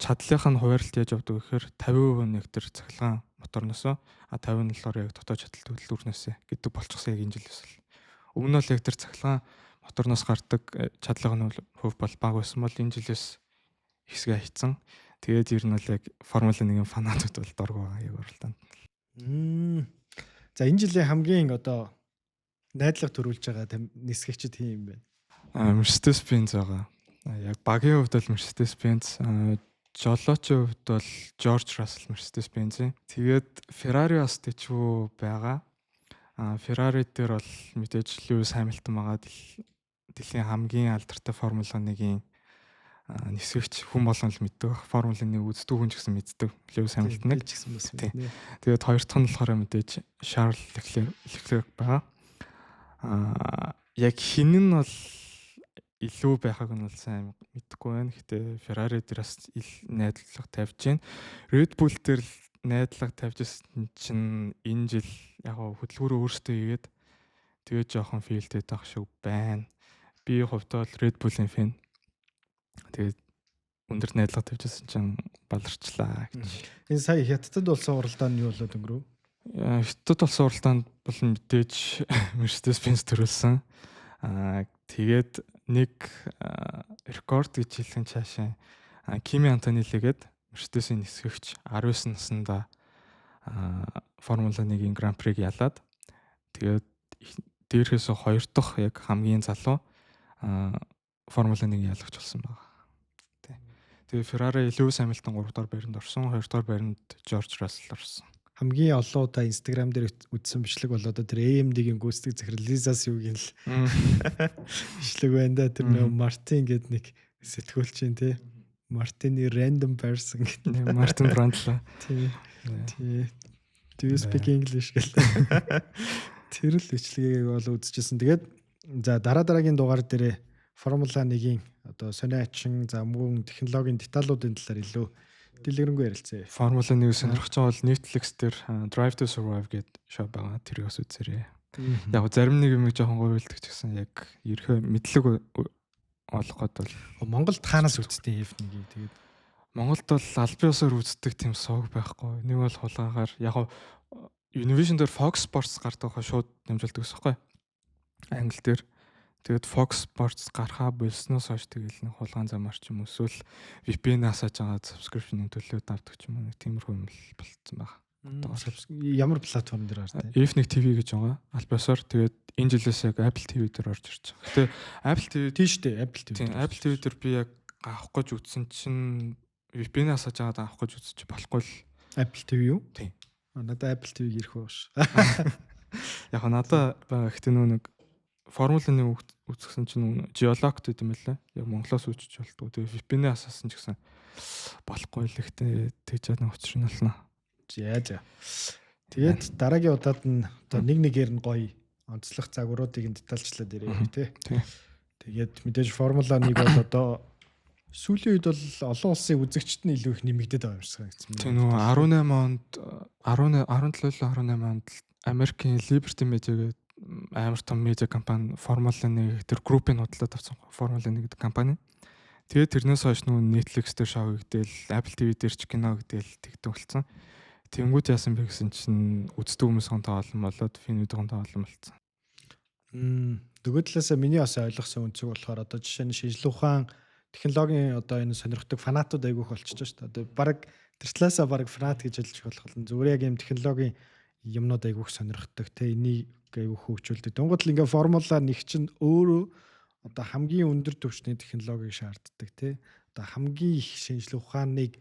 чадлынх нь хуваарлт яаж явдаг гэхээр 50% нь яг тэр цахилгаан моторноосоо, 50% нь болохоор яг дотоод чадалт хөдөлгүүрнээс гэдэг болчихсон яг энэ жилээс л. Өмнө нь бол яг тэр цахилгаан моторноос гардаг чадлын нь хувь бол бага байсан бол энэ жилээс хэсгээ хийцэн. Тэгээд ер нь бол яг Формула 1-ийн фанатууд бол дург байгаа яг уралдаанд. За, энэ жилийн хамгийн одоо найдлага төрүүлж байгаа нисгэгчид хэн юм бэ? Mercedes-Benz байгаа. Яг багийн хувьд бол Mercedes-Benz, жолоочийн хувьд бол George Russell Mercedes-Benz. Тэгээд Ferrari бас тэжүү байгаа. Ferrari дээр бол мэдээж Lewis Hamilton байгаа, дэлхийн хамгийн алдартай Формула 1-ийн нисгэгч, хүн болгон л мэддэг. Формула 1 үздэг хүн ч гэсэн мэддэг Lewis Hamilton-ыг. Ч гэсэн бас мэднэ. Тэгээд хоёр дахь нь болохоор мэдээж Charles Leclerc байгаа. Яг хин нь бол илүү байхаг нь бол сайн мэдэхгүй байна. Гэтэ Ferrari дээр бас найдлага тавьж байна. Red Bull дээр л найдлага тавьж байсан чинь энэ жил яг хөдөлгүүрөө өөрсдөө хийгээд тэгээд жоохон fail тэй байх шиг байна. Би хувьдаа бол Red Bull-ийн fan. Тэгээд өндөр найдлага тавьжсэн чинь баларчлаа гэж. Энэ сая Хятадд болсон уралдаан нь юу болоод өнгөрөв? Хятадд болсон уралдаанд бол мэдээж Mercedes-Benz төрүүлсэн. Тэгээд нэг рекорд гэж хэлэх нь цаашаа Kimi Antonelli гээд Mercedes-ийн нисгэгч 19 наснда Формула 1-ийн Гран Приг ялаад, тэгээд дээрхээс хоёр дахь яг хамгийн залуу Формула 1-ийн ялагч болсон байгаа. Тий. Тэгээ Ferrari Lewis Hamilton 3 дахь байранд орсон, 2 дахь байранд George Russell орсон. Хамгийн олон удаа Instagram дээр үзсэн бичлэг бол одоо тэр AMD-гийн гүйцэтгэх захирал Lisa Su-гийн л бичлэг байна да. Тэр нөө Мартин гэдэг нэг сэтгүүлчин, тий. Мартины random person гэдэг. Мартин Брандл. Тий. Тий. "Do you speak English?" гэл. Тэр л бичлэгийг бол үзчихсэн. Тэгээд за, дараа дараагийн дугаар дээрээ Формула 1-ийн одоо сонио ачин, за, мөн технологийн деталуудын талаар илүү дэлгэрэнгүй ярилцъя. Формула 1 сонирхож байгаа бол Netflix дээр Drive to Survive гэдэг шоу байгаа. Тэрийг бас үзээрэй. Яг зарим нэг юм жоохон говьлдаг ч гэсэн яг ерхөө мэдлэг олох гээд бол. Монголд хаанаас үзтээ F1-ийг тэгээд? Монголд бол албан ёсоор үздэг тийм суваг байхгүй. Нэг бол хулгаагаар, яг Univision дээр Fox Sports гардаг хаа, шууд дамжуулдаг гэсэн байхгүй. Англи дээр. Тэгээд Fox Sports гарахаа болсноос хойш тэгэл нэг хулгайн замаар ч юм уу, эсвэл VPN асааж байгаа subscription-ын төлөөд авдаг ч юм уу, нэг тиймэрхүү юм л болцсон байгаа. Ямар платформ дээр гардаг? F1 TV гэж байгаа. Аль биесээр тэгээд энэ жилээс яг Apple TV дээр орж ирж байгаа. Гэтэ Apple TV Тийм шүү дээ, Apple TV. Тийм, Apple TV дээр би яг авах гэж үзсэн чинь VPN асааж байгаад авах гэж үзсэн чи болохгүй л. Apple TV юу? Тийм. Надад Apple TV ирэх байх ш. Яг надад байгаа. Гэтэ нөө нэг Формула 1 үзсэн чинь geolock гэдэг юм лээ. Яг Монголоос үзэж болтгоо. Тэгээ VPN асаасан ч гэсэн болохгүй л, ихтэй тэгж яа, нэг учир нь болно. За. Тэгээд дараагийн удаад нь одоо нэг нэгээр нь гоё онцлог загваруудыг нь детальчлаад ирээ, тий. Тэгээд мэдээж Формула 1 бол одоо сүүлийн үед бол олон улсын үзэгчд нь илүү их нэмэгдээд байгаа юм шиг санагдсан. Тийм, нөгөө 18 онд, 18 17 18 онд Америкийн Liberty Media гэдэг амар том медиа компани Формула 1 тэр группийг худалдаад авсан. Формула 1 гэдэг компани. Тэгээд тэрнээс хойш нөгөө Netflix дээр шоу хийгдээл, Apple TV дээр ч кино хийгдээл тэгдэг болсон. Тэнгүүд яасан бэ гэсэн чинь үздэг хүмүүсийн тоо олон болоод fan үүдийн тоо олон болцсон. Нөгөө талаасаа миний бас ойлгосон өнцөг болохоор одоо жишээ нь шинжлэх ухаан, технологийн одоо энэ сонирхдаг фанатууд айгүйх болчихж шүү дээ. Одоо баг тэр талаасаа баг фанат гэж хэлж болох нь зүгээр яг юм технологийн юмнууд айгүйх сонирхдаг те, энийг айгүйх хөгжүүлдэг. Тэнгууд л ингээ формула 1 чинь өөрөө одоо хамгийн өндөр түвшний технологиг шаарддаг те. Одоо хамгийн их шинжлэх ухааныг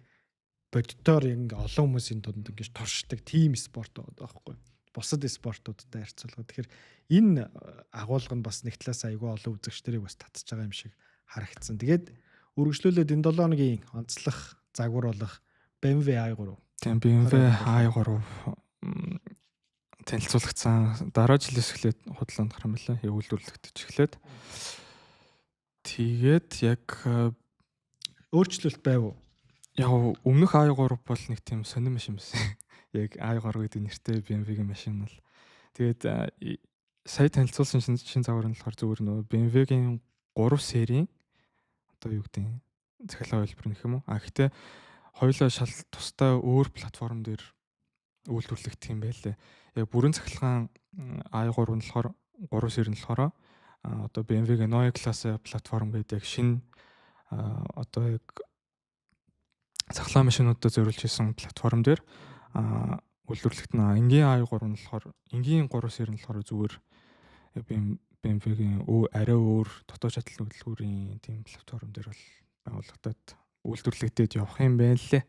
боддоор ингээ олон хүмүүсийн дунд ингэж туршдаг тим спорт байгаа байхгүй. Бусад спортуудтай харьцуулахад. Тэгэхээр энэ агуулга нь бас нэг талаас айгүй олон үзэгчдэрийг бас татж байгаа юм шиг харагдсан. Тэгээд үргэлжлүүлээд энэ 7 хоногийн онцлох загвар болох BMW i3. Тийм, BMW i3 танилцуулагдсан. Дараа жилээс эхлээд худалдаанд гарах юм байна лээ. Үйлдвэрлэгдэж эхлээд. Тэгээд яг өөрчлөлт байв уу? Яг өмнөх i3 бол нэг тийм сонин машин байсан. Яг i3 гэдэг нэртэй BMW-гийн машин бол. Тэгээд сая танилцуулсан шинэ загвар нь болохоор зүгээр нөгөө BMW-гийн 3 серийн одоо юу гэдэг нь цахилгаан хувилбар нэх юм уу? А гэхдээ хоёулаа шал тусдаа өөр платформ дээр үйлдвэрлэгдэх юм байлээ. Яг бүрэн цахилгаан i3 нь болохоор 3 сери нь болохоор одоо BMW-гийн Neue Klasse платформ гэдэг яг шинэ одоо яг цахилгаан машинуудад зориулж хийсэн платформ дээр үйлдвэрлэгдэнэ. Энгийн i3 нь болохоор энгийн 3 сери нь болохоор зүгээр BMW-гийн арай өөр дотоод шатлал хөдөлгүүрийн тийм платформ дээр бол байгуулагдаад үйлдвэрлэгдээд явах юм байна лээ.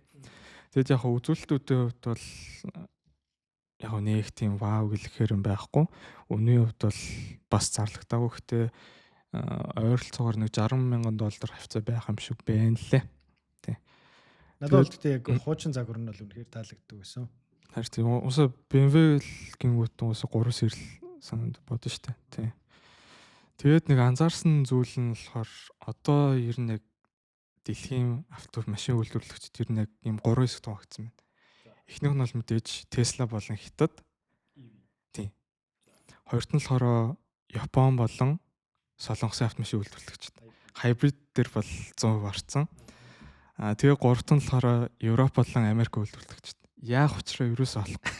Тэгэд яг үзүүлэлтүүдийн хувьд бол яг нэг тийм вау гэлэхээр юм байхгүй. Үнийн хувьд бол бас зарлагдаагүй. Гэхдээ ойролцоогоор нэг 60 мянган доллар хавцаа байх юм шиг байна лээ. Тий. Надад бол гэхдээ яг хуучин загвар нь бол үнэхээр таалагддаг байсан. Харин тийм усаа BMW гингүүт усаа 3 сэрэл санаанд бодно штэ. Тий. Тэгээд нэг анзаарсан зүйл нь болохоор одоо ер нь яг дэлхийн авто машин үйлдвэрлэгчид ер нь яг ийм 3 хэсэгт хуваагдсан байна. Эхнийх нь бол мэдээж Tesla болон Хятад. Тийм. Хоёрт нь болохоор Япон болон Солонгосын автомашин үйлдвэрлэгчид. Hybrid дээр бол 100% орцсон. Аа тэгээ гуравт нь болохоор Европ болон Америк үйлдвэрлэгчид. Яах учраа ерөөсөө олохгүй.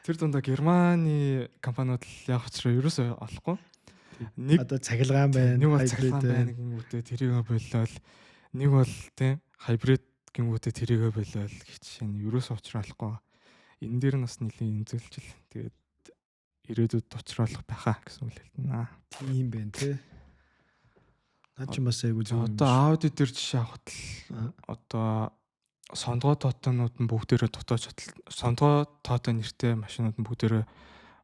Тэр дундаа Германы компаниуд л яах учраа ерөөсөө олохгүй. Нэг одоо цахилгаан байна, нэг бол цахилгаан байна гингүүтээ тэрийгэ болиол, нэг бол тийм hybrid гингүүтээ тэрийгэ болиол гэх жишээ нь ерөөсөө учраа олохгүй. Энэ дээр нь бас нэлийн эмзэглэж л тэгээд ирээдүйд учруулах байхаа гэсэн үг л хэлнэ. Тийм байна те. Наа чи бас айгу зөв. Одоо Audi дээр жишээ авахад л одоо сондгоо тоотонууд нь бүгдээрээ дотоод шатал сондгоо тоотой нэртэй машинууд нь бүгдээрээ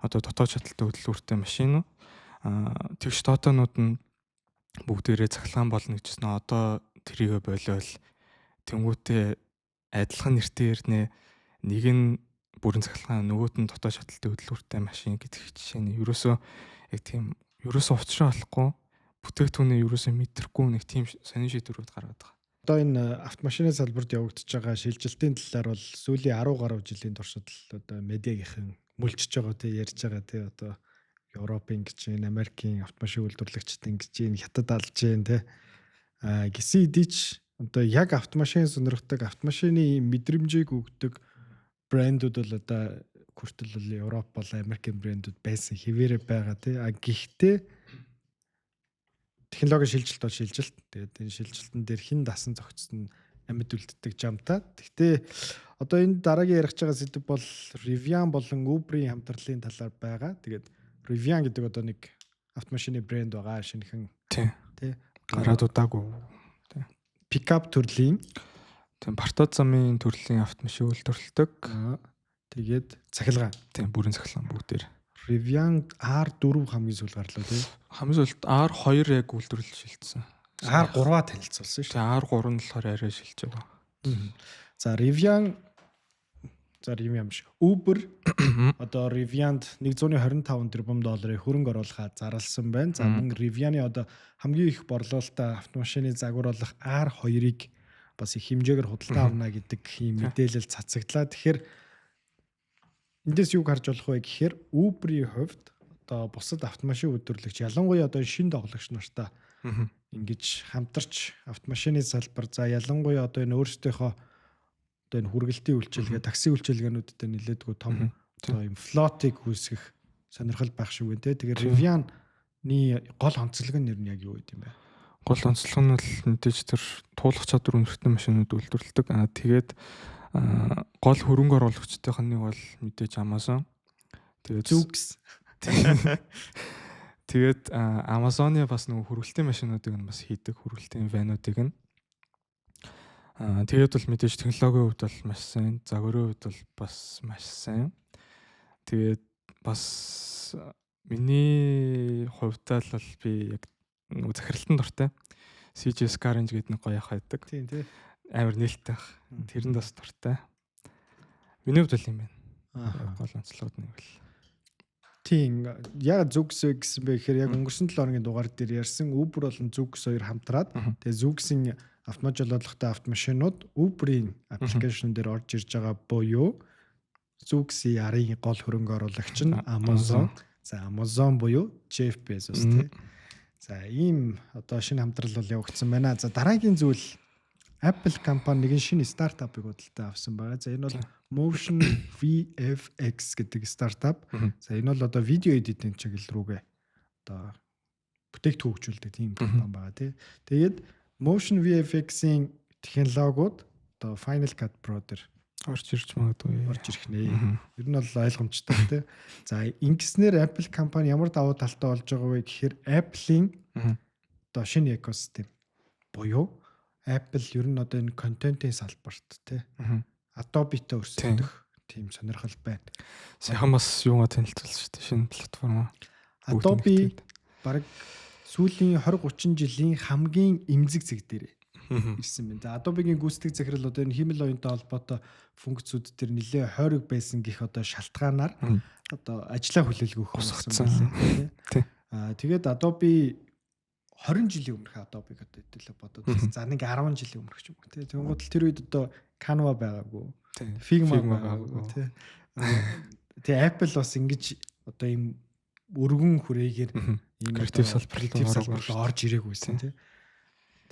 одоо дотоод шаталтай хөдөлгүүртэй машин уу. Тэгш тоотонууд нь бүгдээрээ цахилгаан болно гэжсэн. Одоо тэрийгэ болиол тэнгуүтээ адилхан нэртэй ирнэ. Нэг нь бүрэн цахилгаан, нөгөөт нь дотоод шаталтай хөдөлгүүртэй машин гэдэг жишээ нь ерөөсөө яг тийм ерөөсөө учраа олохгүй бүтээгдэхүүнээ ерөөсөө мэдрэхгүй нэг тийм сонин шийдвэрүүд гаргаад байгаа. Одоо энэ автомашины салбарт явагдаж байгаа шилжилтийн талаар бол сүүлийн 10 гаруй жилийн туршид л одоо медиагийнхэн мүлжиж байгаа тий, ярьж байгаа тий, одоо Европын гэж байна, Америкийн автомашин үйлдвэрлэгчид ингэж байна, Хятад алж байна тий. А гисэн хэдий ч одоо яг автомашин сонирхдаг, автомашины мэдрэмжийг өгдөг брэндүүд бол одоо хүртэл бол Европ болон Америкийн брэндүүд байсан хэвээрээ байгаа тий. А гэхдээ технологийн шилжилт бол шилжилт. Тэгээд энэ шилжилтэн дээр хэн дасан зохицсон амьд үлддэг жамтай. Гэхдээ одоо энэ дараагийн ярих байгаа сэдэв бол Rivian болон Uber-ийн хамтралын талаар байгаа. Тэгээд Rivian гэдэг одоо нэг автомашины брэнд байгаа шинэхэн. Тий. Тий. Гараад удаагүй. Тий. Пикап төрлийн. Тийм, Бартод замын төрлийн автомашин үйлдвэрлэдэг. Тэгээд цахилгаан. Тийм, бүрэн цахилгаан бүгдээр. Rivian R4 хамгийн сүүл гарлаа тий. Хамгийн сүүлд R2 яг үйлдвэрлэл шилжсэн. R3-аа танилцуулсан шүү. Тийм, R3 нь болохоор арай шилжиж байгаа. За Rivian за Rivian биш. Uber одоо Rivian-д 125 тэрбум долларын хөрөнгө оруулахаа зарласан байна. За мөн Rivian-ы одоо хамгийн их борлуулалтаа автомашины загвар болох R2-ыг бас их хэмжээгээр худалдан авна гэдэг ийм мэдээлэл цацагдлаа. Тэгэхээр эндээс юг харж болох вэ гэхээр Uber-ийн хувьд одоо бусад автомашин үйлдвэрлэгч ялангуяа одоо шинэ тоглогч нартай ингэж хамтарч автомашины салбар за ялангуяа одоо энэ өөрсдийнхөө одоо энэ хүргэлтийн үйлчилгээ, такси үйлчилгээнүүдтэй нэлээдгүй том одоо юм флотыг үүсгэх сонирхол байх шиг байна те. Тэгэхээр Rivian-ы гол онцлог нь нэр нь яг юу гэдэм бэ? Гол онцлог нь бол мэдээж тэр туулах чадвар өндөртэй машинууд үйлдвэрлэдэг. Аа тэгээд Гол хөрөнгө оруулагчдын нэг бол мэдээж Amazon. Тэгээд Zoox. Тэгээд Amazon-ы бас нөгөө хөрвөлтийн машинуудыг нь бас хийдэг, хөрвөлтийн van уудыг нь. Тэгээд бол мэдээж технологийн хувьд бол маш сайн, загварын хувьд бол бас маш сайн. Тэгээд бас миний хувьдаа л бол би яг нөгөө захиралтан дуртай. CJ Scaringe гэдэг нэг гоё ах байдаг. Тийм тий. Амар нээлттэй ах. Тэрэнд бас дуртай. Миний хувьд бол юм байна. Гол онцлогод нэг бол. Тийм, яг Zoox гэсэн бэ гэхээр яг өнгөрсөн 7 хоногийн дугаар дээр ярьсан Uber болон Zoox хоёр хамтраад, тэгээ Zoox-ийн автомат жолоодлоготой автомашинууд Uber-ийн application дээр орж ирж байгаа буюу Zoox-ийн арын гол хөрөнгө оруулагч нь Amazon. За, Amazon буюу Jeff Bezos тий. За, ийм одоо шинэ хамтрал бол явагдсан байна. За, дараагийн зүйл, Apple компани нэгэн шинэ стартапыг худалдаа авсан байгаа. За, энэ бол Motion VFX гэдэг стартап. За, энэ бол одоо видео editing чиглэл рүүгээ одоо бүтээгдэхүүн хөгжүүлдэг тийм компани байгаа тий. Тэгээд Motion VFX-ийн технологиуд одоо Final Cut Pro дээр орж ирж магадгүй. Орж ирэх нэ. Ер нь бол ойлгомжтой тий. За, ингэснээр Apple компани ямар давуу талтай болж байгаа вэ гэхээр Apple-ийн одоо шинэ экосистем буюу Apple ер нь одоо энэ контентын салбарт тий Adobe-тэй өрсөлдөх тийм сонирхол байна. Сайхан бас юугаа танилцуулсан шүү дээ, шинэ платформ. Adobe баг сүүлийн 20 30 жилийн хамгийн эмзэг зэг дээр ирсэн байна. За, Adobe-гийн гүйцэтгэх захирал одоо энэ хиймэл оюунтай холбоотой функцүүд төр нэлээ хойрог байсан гэх одоо шалтгаанаар одоо ажлаа хүлээлгүйх болсон байлээ. Аа, тэгээд Adobe 20 жилийн өмнөх Adobe-г одоо хэдүүлээ бодоод, за, нэг 10 жилийн өмнөх ч юм уу тий. Тэгэнгүүт л тэр үед одоо Canva байгаагүй. Figma байгаагүй тий. Тэгээ Apple бас ингэж одоо ийм өргөн хүрээгээр ийм креатив салбар салбар руу орж ирээгүйсэн тий.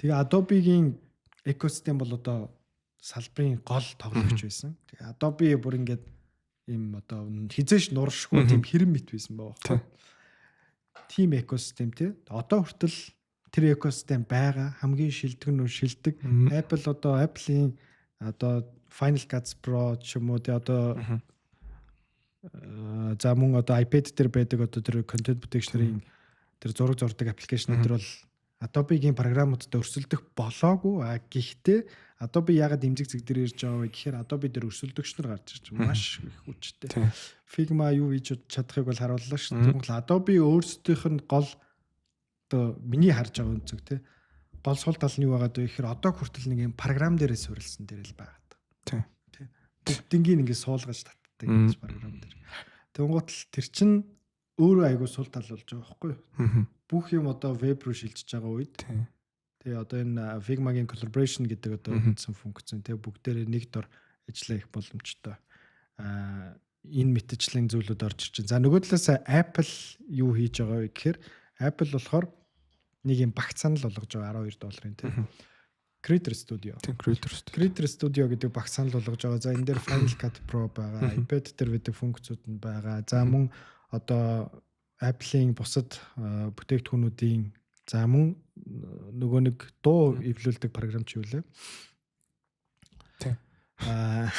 Тэгээ Adobe-гийн экосистем бол одоо салбарын гол тоглогч байсан. Тэгээ Adobe бүр ингээд ийм одоо хизээш нуршгүй тийм хэрэм мэт байсан байгаа байхгүй. Тим экосистем тий. Одоо хүртэл тэр экосистем байгаа, хамгийн шилдэг нь шилдэг. Apple одоо Apple-ийн одоо Final Cut Pro ч юм уу тий, одоо за, мөн одоо iPad дээр байдаг одоо тэр контент бүтээгч нарын тэр зураг зурдаг application ууд төр бол Adobe-гийн програмуудтай өрсөлдөх болоогүй. А гэхдээ Adobe яагаад эмзэг зэг дээр ирж байгаа вэ гэхээр Adobe дээр өрсөлдөгч нар гарч ирж байгаа. Маш их хүчтэй. Figma юу хийж чадахыг бол харууллаа шүү дээ. Тэгвэл Adobe өөрсдийнх нь гол одоо миний харж байгаа өнцөг те, гол сул тал нь юу байгаа вэ гэхээр одоо хүртэл нэг юм програм дээрээ суурилсан дээр л байгаа. Тий. Бүгднгийн ингээд суулгаж татдаг гэж програм дээр. Тэнгуут л тэр чин өөрөө айгуу сул тал болж байгаа байхгүй юу? Бүх юм одоо веб рүү шилжиж байгаа үед. Тэгээ одоо энэ Figma-гийн collaboration гэдэг одоо үндсэн функц нь, тэгээ бүгдээрээ нэг дор ажиллах их боломжтой. Аа, энэ мэтчлэн зүйлүүд орж ирж байна. За, нөгөө талаас Apple юу хийж байгаа вэ гэхээр Apple болохоор нэг юм багц санал болгож байгаа, 12 долларын тий. Creator Studio. Тийм, Creator Studio. Creator Studio гэдэг багц санал болгож байгаа. За, энэ дээр Final Cut Pro байгаа, iPad дээр байдаг функцүүд нь байгаа. За, мөн одоо Apple-ийн бусад бүтээгдэхүүнүүдийн, за, мөн нөгөө нэг дуу эвлүүлдэг програм чи юу лээ? Аа,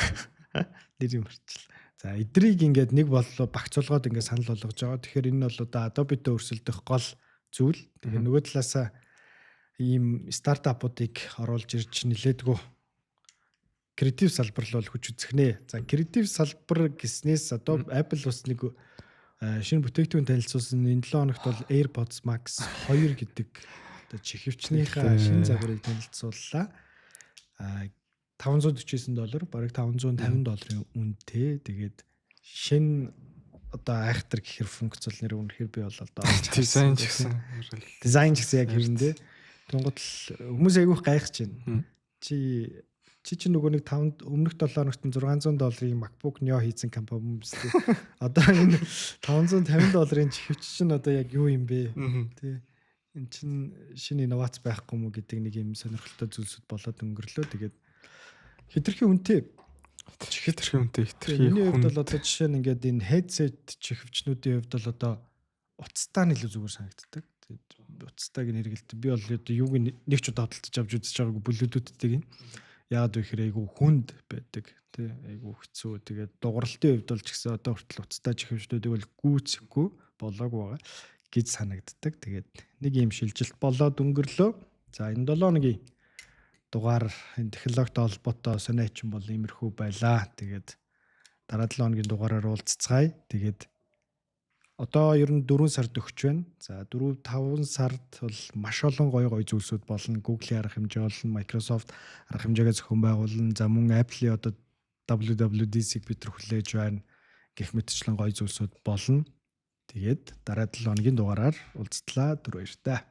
нэр юм марчлаа. За, эдрийг ингээд нэг боллоо багцуулгаад ингээд санал болгож байгаа. Тэгэхээр энэ бол одоо Adobe-тэй өрсөлдөх гол зүйл. Тэгээ нөгөө талаасаа ийм стартапуудыг оруулж ирж нилээдгүй креатив салбар л бол хүч үзэх нэ. За, креатив салбар гэснээс одоо Apple бас нэг шинэ бүтээгдэхүүн танилцуулсан. Энэ 7 хоногт бол AirPods Max 2 гэдэг одоо чихэвчнийхээ шинэ загварыг танилцууллаа. А 549 доллар, бараг 550 долларын үнэтэй. Тэгээд шинэ одоо айхтар гэхэр функц бол нэр үнэхээр би бол одоо дизайн ч гэсэн дизайн ч гэсэн яг хэрэндээ. Тэнгууд л хүмүүс айгүйх гайхаж байна. Чи чи чи нөгөө нэг 5 өмнөх 7 хоногт 600 долларын MacBook Neo хийсэн компани юм биз дээ. Одоо энэ 550 долларын чихвч чинь одоо яг юу юм бэ? Тэ. Энэ чинь шинэ инновац байхгүй мүү гэдэг нэг юм сонирхолтой зүйлсүүд болоод өнгөрлөө. Тэгээд хэтэрхий үнэтэй. Хэтэрхий үнэтэй, хэтэрхий. Миний хувьд бол одоо жишээ нь ингээд энэ headset чихвчнүүдийн хувьд бол одоо утастай нь илүү зүгээр санагддаг. Тэгээд утастайг нь хэрэгэлдэг. Би бол одоо юуг нэг ч удаа худалдаж авч үзэж байгаагүй, Bluetooth-тэйг нь. Яагаад вэ гэхээр айгүй хүнд байдаг тий, айгүй хэцүү. Тэгээд дугарлалтын хувьд бол ч гэсэн одоо хүртэл уцтай чихвчдүүдийг бол гүйцэхгүй болоог байгаа гэж санагддаг. Тэгээд нэг юм шилжилт болоод өнгөрлөө. За, энэ 7 хоногийн дугаар энэ технологитой холбоотой сониачин бол иймэрхүү байлаа. Тэгээд дараа 7 хоногийн дугаараар уулзцгаая. Тэгээд одоо ер нь 4 сард өгч байна. За, 4 5 сард бол маш олон гоё гоё зүйлсүүд болно. Google-ийн арга хэмжээ болно, Microsoft арга хэмжээгээ зохион байгуулна. За, мөн Apple-ийн одоо WWDC-г бид нар хүлээж байна. Гэх мэтчлэн гоё зүйлсүүд болно. Тэгээд дараа 7 хоногийн дугаараар уулзтлаа. Түр баяртай.